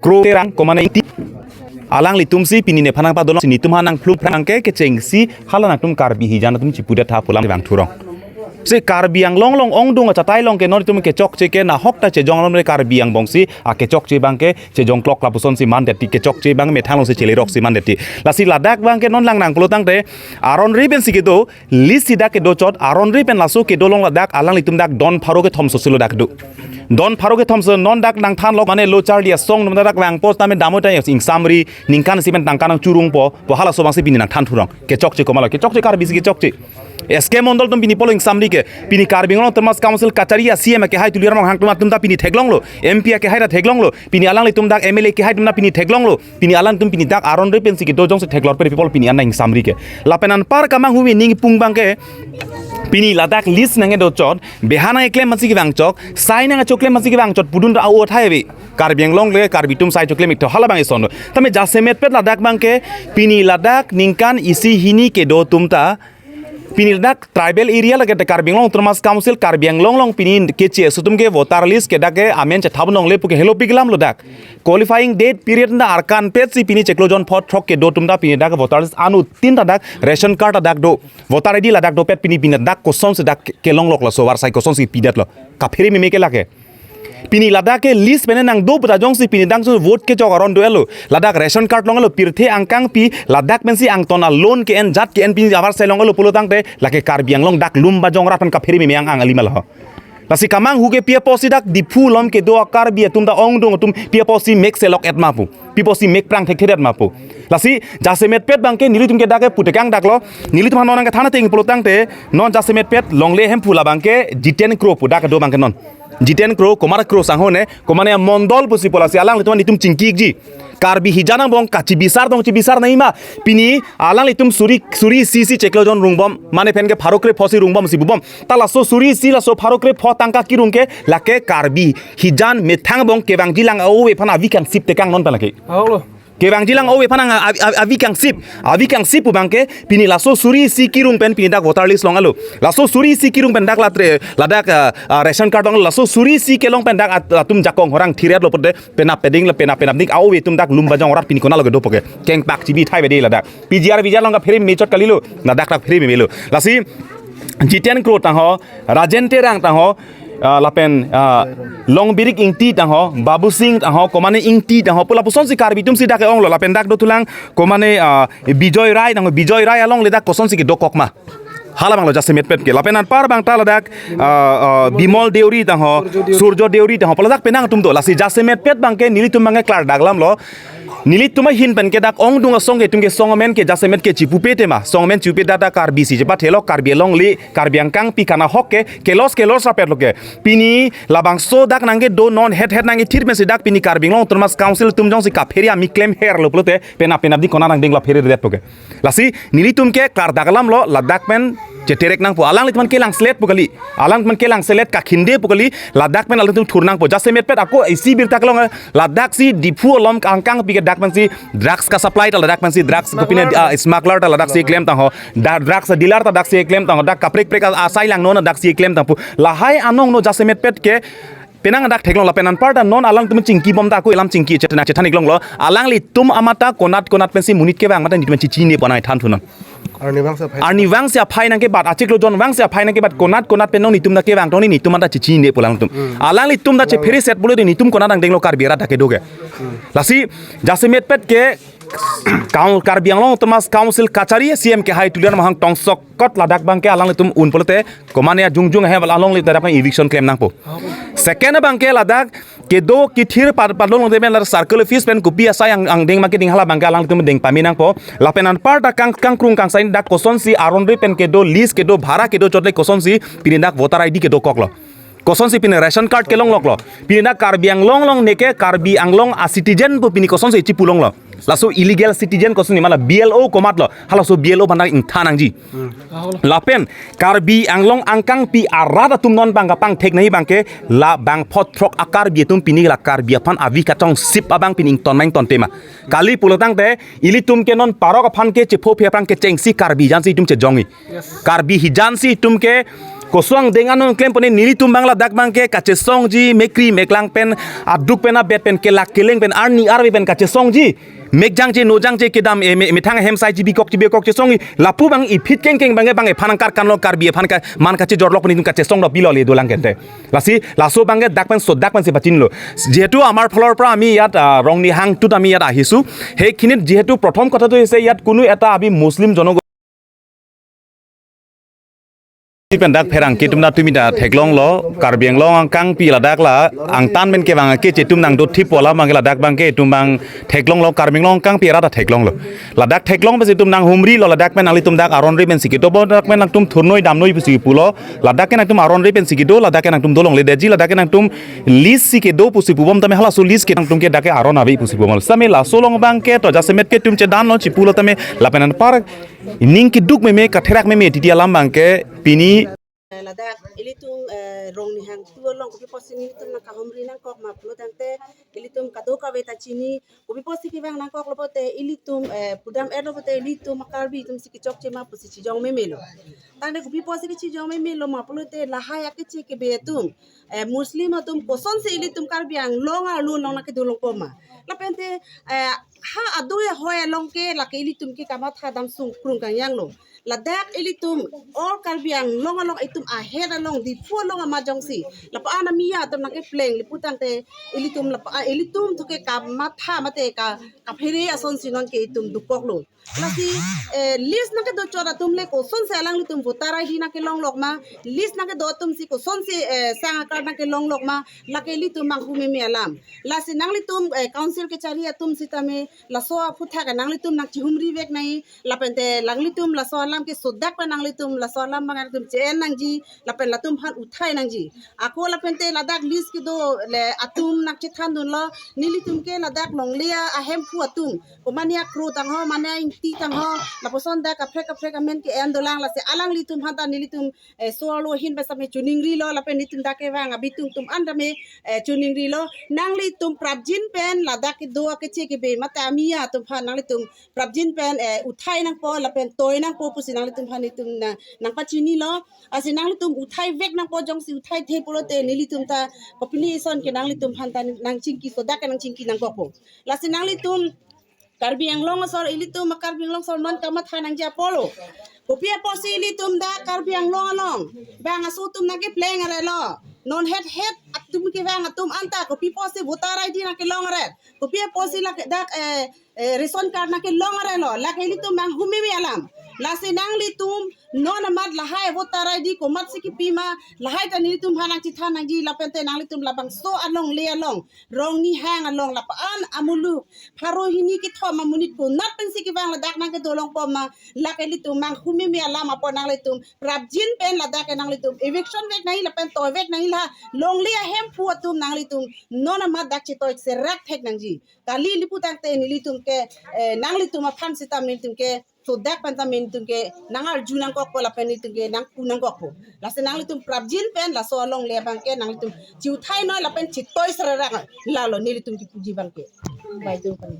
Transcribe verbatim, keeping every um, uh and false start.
Kro Terang, komane Ingti. Alanglitum si pini nephan nangpadolong si netum aphan nangphlung phrang ke kechengsi hala nangtum Karbi hijan atum chipudet tha pu alam vangthurong. Si Karbi Anglong along ongdung achatai along ke non itum kechokche ke nahok ta chejong along Karbi angbong si akechokche abang ke chejong klok lapuson si mandet ti, kechokche abang methang along si chelerok si mandet ti. Lasi ladak abang ke non langnang pulotangte aron ri pen si kedo, list si dak kedo chot, aron ri pen laso kedo along ladak alanglitum dak don pharo kethom so silo dak do. Don pharo kethom so non dak nangthan lok mane lo charli asong non dak vangpo tame damo ta ingsamri ningkan isi pen tangka nangchurungpo, pu halaso abang si pini nangthanthurong. Kechokche komatlo, kechokche Karbi si kechokche. S K Mondol atum pini pulo ingsamri ke, pini Karbi Anglong Autonomous Council kachari a-C E M akehai Tuliram Ronghang atum, atum ta pini theklonglo, M P akehai ta theklonglo, pini alanglitum dak M L A akehai atum ta pini theklonglo, pini alangtum pini dak aron ri pen si kedo jongsi theklongpe people pini an ingsamri ke. Lapen anpar kamanghu ning pung abang ke, pini ladak list nangkedo chot, beha nangkeklem masi kevang chot, sai nangchoklem masi kevang chot, pudun ra o thai ave. Karbi Anglong le, Karbi atum sai choklem ik tho hala abang ison. Tame jasemetpet ladak abang ke, pini ladak ningkan isi hini kedo atum ta, pini ladak tribal area lake te Karbi Anglong Autonomous Council, Karbi Anglong along pini keche atum ke voter list ke dak ke amen chethap nongle puke helopik alam lo dak. Qualifying date period na arkan pet si pini chiklo jon phongo throk kedo atum ta pini dak voter list anuttin ta dak ration card ta dak do. Voter I D ladak dopet pini pini dak kosonsi dak kelong lok laso varsai kosonsi pidet lo. Kaphere meme ke lake. Pini ladak ke list pen nangdo puta jongsi pini dang so vote kechok aron do-etlo. Ladak ration card longlo, pirthe angkangpi, ladak pensi angton a-loan ke-en jat ke-en pini avarsai longlo pulotangte, lake Karbi Anglong dak lum bajong rat pen kaphere meme ang ang alima lo. Lasi kamanghu ke pi apotsi dak Diphu along kedo a-Karbi atum ta ongdung atum pi apotsi mek selok-et ma pu, pi apotsi mek prang thekthedet ma pu. Lasi jasemetpet abang ke nelitum ke dak ke putekang dak lo, nelitum aphan non nangkethan ateng pulotangte, non jasemetpet longle Hemphu labang ke Jiten Kro pu dak kedo abang ke non. Jiten Kro, Kumar Kro sangho ne, komane mondol pusi pu lasi alanglitum nelitum chingki ikji. Karbi hijan angbong kachibisar dong chibisar nangji ma. Pini alanglitum suri suri isi si chiklo jon rungbom, mane pen ke pharo kre pho si rungbom si bubom. Ta laso suri isi laso pharo kre pho tangka kerung ke lake Karbi hijan methang angbong kevangjilang a-ove aphan avi kangsip tekang non pen lake. Ahok lo. Kevangjilang a-ove aphan ang a-, a-, avi kangsip, avi kangsip pu abang ke pini laso suri isi kerung pen pini dak voter list longlo. Laso suri isi kerung pen dak latre, ladak, ah, ah, ration card longlo. Laso suri isi kelong pen dak at-, atum jakong horang thiret lo pute penap peding le penap penap dik a-ove atum dak lum bajong rat pini konatlo kedo puke. Kengpak chibi thai bedi ladak. P G R V G R along kaphere meme chot kalilo. Ladak dak phere meme lo. Lasi Jiten Kro tangho, Rajen Terang tangho, ah, lapen, ah, Longbirik Ingti tangho, Babu Singh tangho, komane Ingti tangho, pu lapusonsi Karbi atum si dak ke-onglo, lapen dak dothulang, komane, ah, Bijoy Rai tangho, Bijoy Rai alongle dak kosonsi kedokok ma. Hala abang lo jasemetpet ke, lapen anpar abang ta ladak, ah, ah, Bimol Deuri tangho, Surjo Deuri tangho, pu ladak penang atum do, lasi jasemetpet abang ke nelitum abang ke klardak alam lo, nelitum ahin pen ke dak ongdung asong ke atum ke song amen ke jasemet ke chipupe tema. Song amen chipupe dak dak Karbi si chepathelo, Karbi alongle, Karbi angkangpi kanahok ke, kelos kelos rapet lo ke. Pini labangso dak nangkedo non het het nangkethir pensi dak pini Karbi Anglong Autonomous Council atum jongsi kaphere ami klemher lo pulote, penap penap di konat nangdeng la pheredet puke. Lasi nelitum ke klardak alam lo, ladak pen cheterek nangpo, alanglitum aphan kelangselet pu kali. Alanglitum aphan kelangselet kakhinde pu kali, ladak pen alanglitum thur nangpo. Jasemetpet ako isi birta kelong, ladak si Diphu along angkangpi ke dak pensi drugs ka-supply ta ladak pensi drugs kopine, ah, smuggler ta ladak si klem tangho. Da drugs dealer ta dak si klem tangho. Dak kaprek prek a-, asai langnon dak si klem tangpo. Lahai anong no jasemetpet ke penang dak theklong lapen anpar ta non alangtum chingkibom ta ako alam chingki chethan chethan iklong lo. Alanglitum amat ta konat konat pensi monit kevang mate nelitum chichini pu nangthan thunon. Arnivang si aphai. Arnivang si aphai nangkebat, achiklo jon vang si aphai nangkebat, konat konat pen non nelitum ta kevang tong nelitum anta chichini pu alangtum. Hmm. Alanglitum ta chephere set pulo nelitum konat nangdenglo Karbi arat ta kedo ke. Hmm. Lasi jasemetpet ke Kar-, Karbi Anglong Autonomous Council kachari C E M kehai Tuliram Ronghang tongsok kot ladak abang ke alanglitum un pulote komane ajungjung ahem alongle ladak abang eviction klem nangpo. Second abang ke ladak kedo kethir pad-, padlong longte pen ladak circle office pen kopi asai ang, angdeng ma keding hala abang ke alanglitum deng pame nangpo. Lapen anpar ta kang, kangkrung kangsai dak kosonsi aron ri pen kedo list kedo bhara kedo chot le kosonsi pini dak voter I D kedokoklo. Kosonsi pini ration card kelong loklo. Pini dak Karbi Anglong along neke Karbi Anglong a-citizen pu pini kosonsi chipulonglo. Laso illegal citizen kosonsi mala B L O komatlo. Halaso B L O aphan ta ingthan nangji. Hmm. Lapen Karbi Anglong angkangpi arat atum non abang kapangthek nangji abang ke labang phongo throk a-Karbi atum pini la Karbi aphan avi kachongsip abang pini ington ma ington tema. Kali pulotangte ilitum ke non parok aphan ke chepho phe aphrang kechengsi Karbi hijan si itum chejongji. Yes. Karbi hijan si itum ke Koson angdeng anong klem pone nelitum abang ladak abangke kachesongji, mekri meklang pen, aduk pen, abet pen, kelak keleng pen, arni arve pen kachesongji. Mek jangche, no jangche kedam, eh, me-, methang hem sai chibikok chibikok chesongji. Lapu abang iphit kengkeng abangke abang ephan angkar kanlo, Karbi ephan ka-, man kachejorlok pon itum kachesong do pilo le dolang kente. Lasi, laso abangke dak pen sodak pensi pachinilo. Jihetu আমাৰ ফালৰ পৰা আমি ইয়াত, আহ, ৰং নিহাংটোত আমি ইয়াত আহিছো। সেইখিনিত যিহেতু প্ৰথম কথাটো হৈছে ইয়াত কোনো এটা আমি মুছলিম জনগোষ্ঠী pen dak pherangke atum ta tumi ta theklonglo, Karbi Anglong angkangpi ladak la angtan pen kevang akeche atum nangdothip pu alam abangke ladak abangke itum abang theklonglo, Karbi Anglong angkangpi arat ta theklonglo. Ladak theklong pensi itum nanghumrilo, ladak pen nanglitum dak aron ri pensi kedo, bo dak pen nangtum thurnoi damnoi pusi pulo, ladak ke nangtum aron ri pensi kedo, ladak ke nangtum dolongledetji, ladak ke nangtum list si kedo pusi pubom tame halaso list ke nangtum ke dak ke aron ave pusi pubom. Tame laso along abangke to jasemet ke itum chedanlo chipulo tame lapen anpar ning keduk meme, katherak meme titi alam abangke pini. Ladak ilitum, eh, rong nihang tu along kopi pusi nelitum nangkahumri nangkok ma pulo tangte ilitum kadokave ta chini, kopi pusi kevang nangkoklo pote ilitum, eh, pudam erlo pote ilitum Karbi atum si kechokche ma pusi chijong memelo. Tangte kopi pusi kechijong memelo ma pulote lahai akeche kebe atum, eh, Muslim atum kosonsi ilitum Karbi Anglong arlo along nangkedolongpo ma. Lapente, eh, ha adui ahoi along ke lake ilitum ke kamatha dam sungkrung kangyanglo. Ladak ilitum all Karbi Anglong along itum ahet along Diphu along amat jongsi lapa-an amiya atum nangkepleng le pu tangte ilitum lapa, ah, ilitum thu ke kamatha mate ka, kaphere asonsi non ke itum dukoklo. Lasi, eh, list nangkedo chot atum le kosonsi alanglitum voter I D nangkelonglok ma, list nangkedo atum si kosonsi, eh, sang akar nangkelonglok ma, lake ilitum manghu meme alam. Lasi nanglitum, eh, council kechari atum sitame laso aphuthak nanglitum nangchihumri vek nai, lapente nanglitum laso alam ke sodak pen nanglitum laso alam abang nangtum che-en nangji, lapen latum aphan uthai nangji. Ako lapente ladak list kedo le atum nangchethandunlo, nelitum ke ladak longle ahemphu atum, ko mane akro tangho, mane ingti tangho, lapuson dak kaprek kaprek amen ke-en dolang, lasi alanglitum aphan ta nelitum, eh, so-arlo ahin pen same choningrilo, lapen nelitum dak kevang abitung atum an tame, eh, choningrilo, nanglitum prapjin pen ladak kedo akeche kebe mate amiya atum aphan nanglitum prapjin pen, eh, uthai nangpo lapen toi nangpo pusi nanglitum aphan itum na, nangpachinilo. Lasi nanglitum uthai vek nangpo, jongsi uthai the pulote nelitum ta kopine ison ke nanglitum aphan ta nangchingki sodak ke nangchingki nangkokpo. Lasi nanglitum Karbi Anglong asor ilitum Karbi Anglong asor non kamatha nangji apotlo. Kopi apotsi ilitum dak Karbi Anglong along bang aso atum nangkepleng arelo. Non het het atum kevang atum anta kopi apotsi voter I D nangkelong aret. Kopi apotsi lake dak, eh, eh, ration card nangkelong arelo. Lake ilitum manghu meme alam. Lasi nanglitum non amat lahai voter I D komatsi kepi ma, lahai ta nelitum aphan nangchethan nangji, lapente nanglitum labangso alongle along, rong nihang along, lapa-an amuluk pharo hini kethom amonit konat pensi kevang ladak nangkedolongpo ma, lake ilitum manghu meme alam apot nanglitum prapjin pen ladak ke nanglitum eviction vek nai lapen toi vek nai, la longle ahemphu atum nanglitum non amat dak chetoi serak thek nangji. Kali le pu tangte nelitum ke, eh, nanglitum aphan sitame nelitum ke sodak pen tame nelitum ke nangarju nangkokpo lapen nelitum ke nangpu nangkokpo. Lasi nanglitum prapjin pen laso alongle abangke nanglitum chiuthai noi lapen chitoi serak noi, lalo nelitum kipuji abangke. Bai tu kan.